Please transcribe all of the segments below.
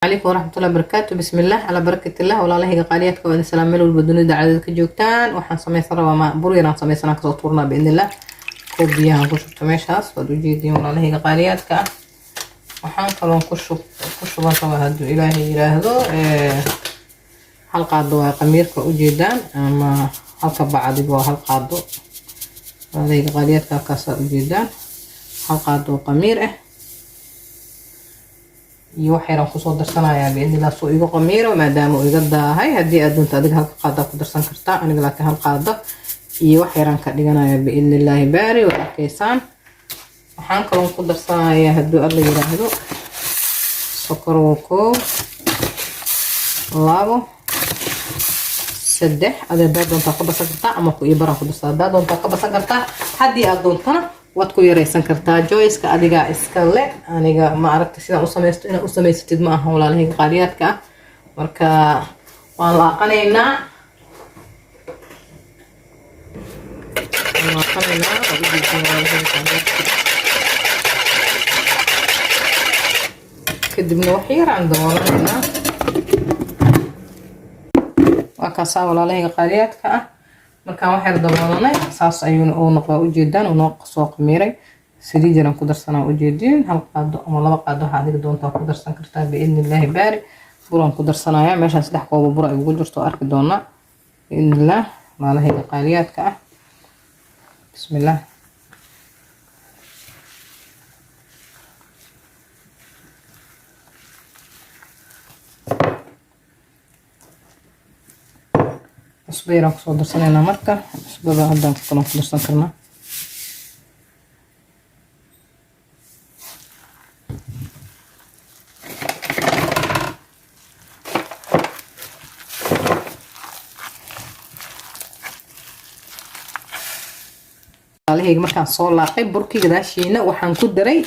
Calaykum waraxmatullahi wabarakaatu. Bismillaah, calaa barakatillah. Walaalahayga qaaliyaadka, waa idin salaam meel walba dunida caadada ka joogtaan. Waxaan samaysan rabaa ma bur yaraan samaysanaa, kasoo tuurnaa biidnillah. Koob biyahan ku shubto meeshaas, waad ujeediin, walaalahayga qaaliyaadka ah. Waxaan kaloon ku shub ku shuban rabaa, hadduu Ilaahay yiraahdo, hal qaado waa qamiirka ujeedaan, ama halka bacdiba waa hal qaado, walaalahayga qaaliyaadka. Halkaasaa ujeedaan, hal qaado oo qamiir ah iyo wax yaraan kusoo darsanayaa biidnillah, suu igu qamiiro maadaama uu iga daahay. Haddii aad doonto adiga halka qaadaa ku darsan kartaa, aniga laakiin hal qaado iyo wax yaraan ka dhiganaya biidnillaahi baari. Waa arkaysaan. Waxaan kaloon ku darsanayaa, hadduu Alla yiraahdo, sokor. Waa koow, labo, saddex. Adi haddaad doontaa ku darsan kartaa ama ku iyo baraan ku darsaa. Haddaad doontaa ka badsan kartaa, haddii aad doontana waad ku yaraysan kartaa. Choice-ka adigaa iska le. Aniga ma aragta sidaan u samaysto inaad u samaysatid ma aha, walaalahayga qaaliyaadka ah. Marka waan laaqanaynaa, waan laaqanaynaa. Waad ujeedin, walaalahayga qaaliyaadka. Kadibna wax yaraan daboolanaynaa. Waa kaasaa, walaalahayga qaaliyaadka ah. Markaan wax yar daboolanay, saas ayuuna uu noqdaa, ujeedaan, uu noo soo qamiiray. Saliid yaraan ku darsanaa, ujeediin, hal qaado ama laba qaado, waxaa adiga doontaa ku darsan kartaa biidni illaahi baari. Buraan ku darsanayaa meeshaan, saddex koobo bura ay ugu jirto, arki doonaa biidnillaah, walaalahayga qaaliyaadka ah. Bismillaah. Cusbo yaraan kusoo darsanaynaa. Marka cusbada haddaan kaloo ku darsan karnaa. Walaalahayga, markaan soo laaqay burkii, gadaashiina waxaan ku daray,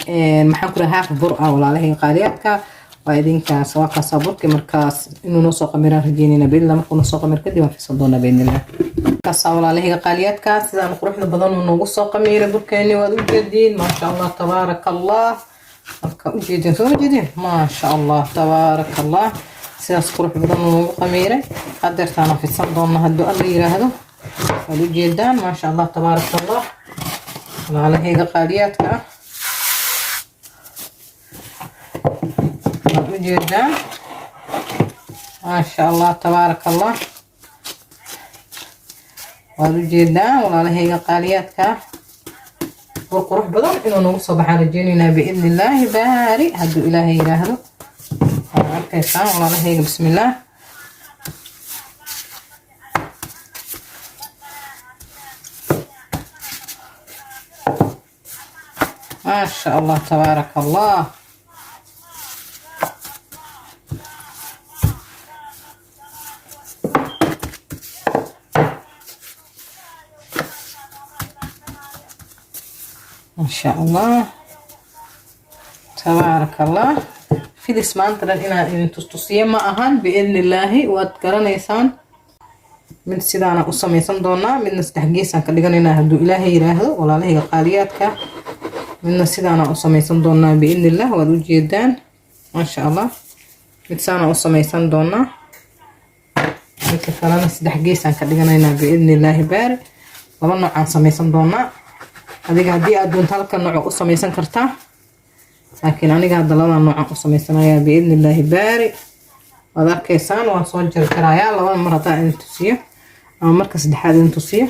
maxaan ku daray, half bur ah, walaalahayga qaaliyaadka. Waa idinkaas, waa kaasaa burkii. Markaas inuu noo soo qamiraan rajeynayna biidnillah. Markuu noo soo qamir kadib waan fisan doonaa biidnillah. Kaasaa, walaalahayga qaaliyaadka, sidaan quruxda badan uu noogu soo qamiiray burkeeni, waad ujeediin. Maasha Allah, tabaaraka Allah. Marka ujeediin, soo ujeediin, maasha Allah, tabaaraka Allah, sidaas qurux badan uu noogu qamiiray. Hadeertaana fidsan doona, hadduu Alla yiraahdo. Waad ujeedaan, maasha Allah, tabaaraka Allah, walaalahayga qaaliyaadka ah. Waad ujeedaan, maasha Allah, tabaaraka Allah. Waad ujeedaan, walaalahayga qaaliyaadka ah, bur qurux badan inuu nagu soo baxaan rajeynaynaa biidni illaahi baari, hadduu Ilaahay yiraahdo. Waad arkaysaan, walaalahayga. Bismillaah. Maasha Allah, tabaaraka Allah. Maasha Allah, tabaaraka Allah. Fidis maanta dhan inaan idin tustusiye ma ahan biidni illaahi, waad garanaysaan. Mid sidaana u samaysan doonaa, midna saddex geesaan ka dhiganaynaa, hadduu Ilaahay yiraahdo, walaalahayga qaaliyaadka. Midna sidaana u samaysan doonaa biidni illah. Waad ujeedaan, maasha Allah. Mid saana u samaysan doonaa, midka kalena saddex geesaan ka dhiganaynaa biidni illaahi baari. Laba noocaan samaysan doonaa. Adiga haddii aad doonto halka nooc u samaysan kartaa, laakiin aniga hadda labada noocaan u samaysanayaa biidni illaahi baari. Waad arkaysaan, waan soo jarjarayaa labada mar haddaan idin tusiyo ama marka saddexaad idin tusiyo.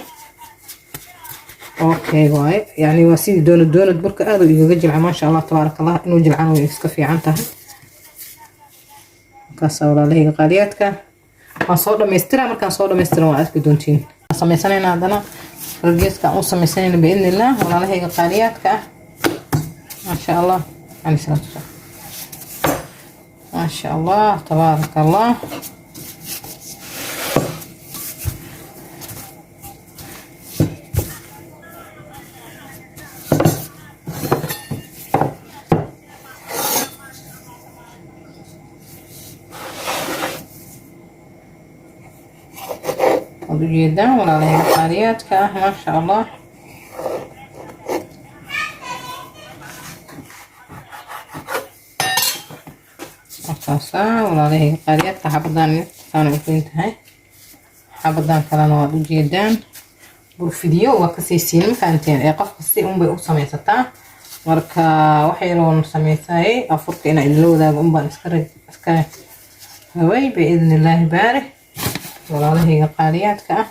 Okay waaye, yani waa sidii doonad doonad. Burka aad uu igaga jilca, maasha Allah, tabaaraka Allah. Inuu jilcana way iska fiican tahay. Markaasa, walaalahayga qaaliyaadka, waan soo dhamaystiraa. Markaan soo dhamaystira waan arki doontiin. Samaysanayna haddana fargeeska aan u samaysanayna biidni illah, walaalahayga qaaliyaadka ah. Maasha Allah, caleyhi salaatu wasalaam. Maasha Allah, tabaaraka Allah. Waad ujeedaan, walaalahayga qaaliyaadka ah, maasha Allah. Markaas Kaasaa, walaalahayga qaaliyaadka, xabadaan saana u weyn tahay, xabadan kalena waad ujeedaan. Burfidiyo waa kasaysiin, ma fahanteen? Ee qofka si unbay u samaysataa. Marka wax yaroon samaysayay afurka inaa idinla wadaago unbaan iska rabay, biidni Illaahi baari, walaalahayga qaaliyaadka ah.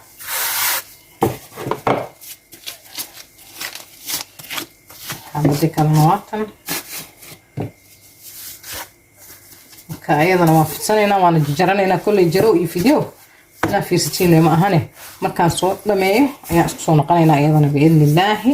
Xabadi kalena waatan. Marka ayadana waan fidsanaynaa, waana jarjaranaynaa. Kolley jarow iyo fidyo inaa fiirsatiin ma ahane. Markaan soo dhameeyo ayaan isku soo noqonaynaa iyadana, biidni Illaahi.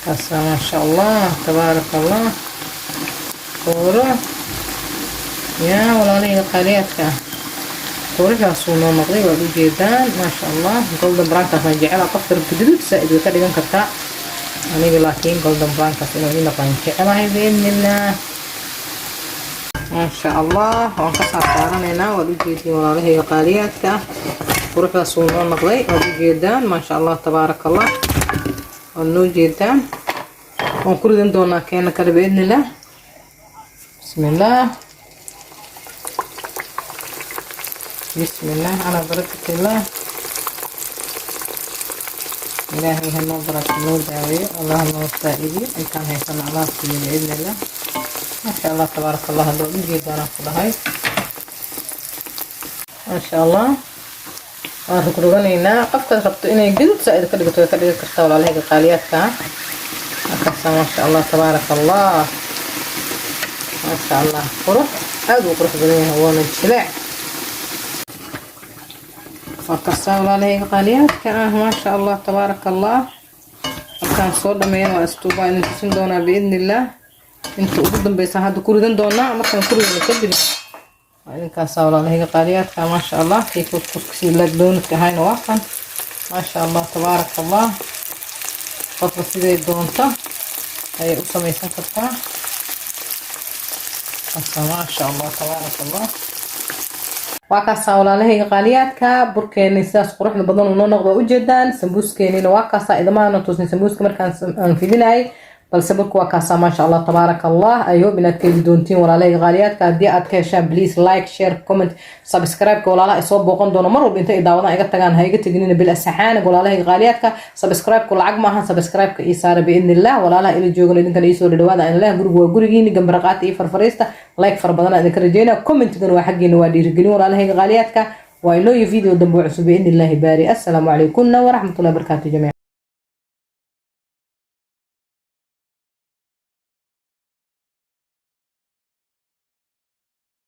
Kaasa, maasha Allah, tabaaraka Allah, quruux yaa walaalahayga qaaliyaadka ah. Quruxdaasuu noo noqday, waad ujeedaan, maasha Allah. Golden brownkaasaan jecela. Qofka guduud saa-id way ka dhigan kartaa, aniga laakiin golden brownkaas inuu ii noqon jecelahay, biidnillah. Maasha Allah, waan ka saarsaaranaynaa. Waad ujeediin, walaalahayga qaaliyaadka ah, quruxdaasuu noo noqday, waad ujeedaan, maasha Allah, tabaaraka Allah, waad noo jeedaan. Waan ku ridan doonaa keena kale, biidnillah. Bismillaah, bismillaah, calaa barakatillah. Ilaahay hanoo barako, noo daaweeyo, Allah noo faa-iidiyo, intaan haysano Allah siiyo, biidnillah. Maasha Allah, tabaaraka Allah, hadda waad ujeedaanaan ku dhahay, maasha Allah. Waan rogroganaynaa. Qofkaad rabto inay gaduud saa-id ka dhigato way ka dhigi kartaa, walaalahayga qaaliyaadka. Markaasa, maasha Allah, tabaaraka Allah, maasha Allah, qurux, aada uu qurux badan yahay, waana jileec. Waa kasaa, walaalahayga qaaliyaadka ah, maasha Allah, tabaaraka Allah. Markaan soo dhameeyana waa istuubaa idin tusin doonaa, biidni Illah. Inta ugu dambeysa hadda ku ridan doonaa. Markaan ku ridano kadib waa idinkaasaa, walaalahayga qaaliyaadka, maasha Allah. Kii kuskuskii like donutka ahayna waa kan, maasha Allah, tabaaraka Allah. Qofka siday doonto ayay u samaysan kartaa. Maasha Allah, tabaaraka Allah. Waa kaasaa, walaalahayga qaaliyaadka, burkeeni sidaas quruxda badan uu noo noqdo, waa ujeedaan. Sambuuskeenina waa kaasaa. Idamaana tuusin sambuuska markaan aan fidinayay, balse burka waa kaasaa, maasha Allah, tabaaraka Allah. I hope inaad ka heli doontiin, walaalahayga qaaliyaadka. Haddii aad ka heshaan, please like, share, comment, subscribe-ka. Walaalaha ay soo booqan doono mar walba inta ay daawadaan iga tagaan, ha iga teginina bil asaxaanig, walaalahayga qaaliyaadka. Subscribe-ku lacag maaha, subscribe-ka ii saara, biidni Illah. Walaalaha ila joogan, idinkana iisoo dhadhawaada aan leh. Gurigu waa gurigiini, gambaraqaata iyo farfariista. Like fara badan aan idinka rajeynaya, commentigana waa xaggiina, waa dhiirigelin, walaalahayga qaaliyaadka. Waa inoo iyo video dambe oo cusub, biidni Illaahi baari. Assalaamu calaykumna waraxmatullahi wabarakaatu jamiican.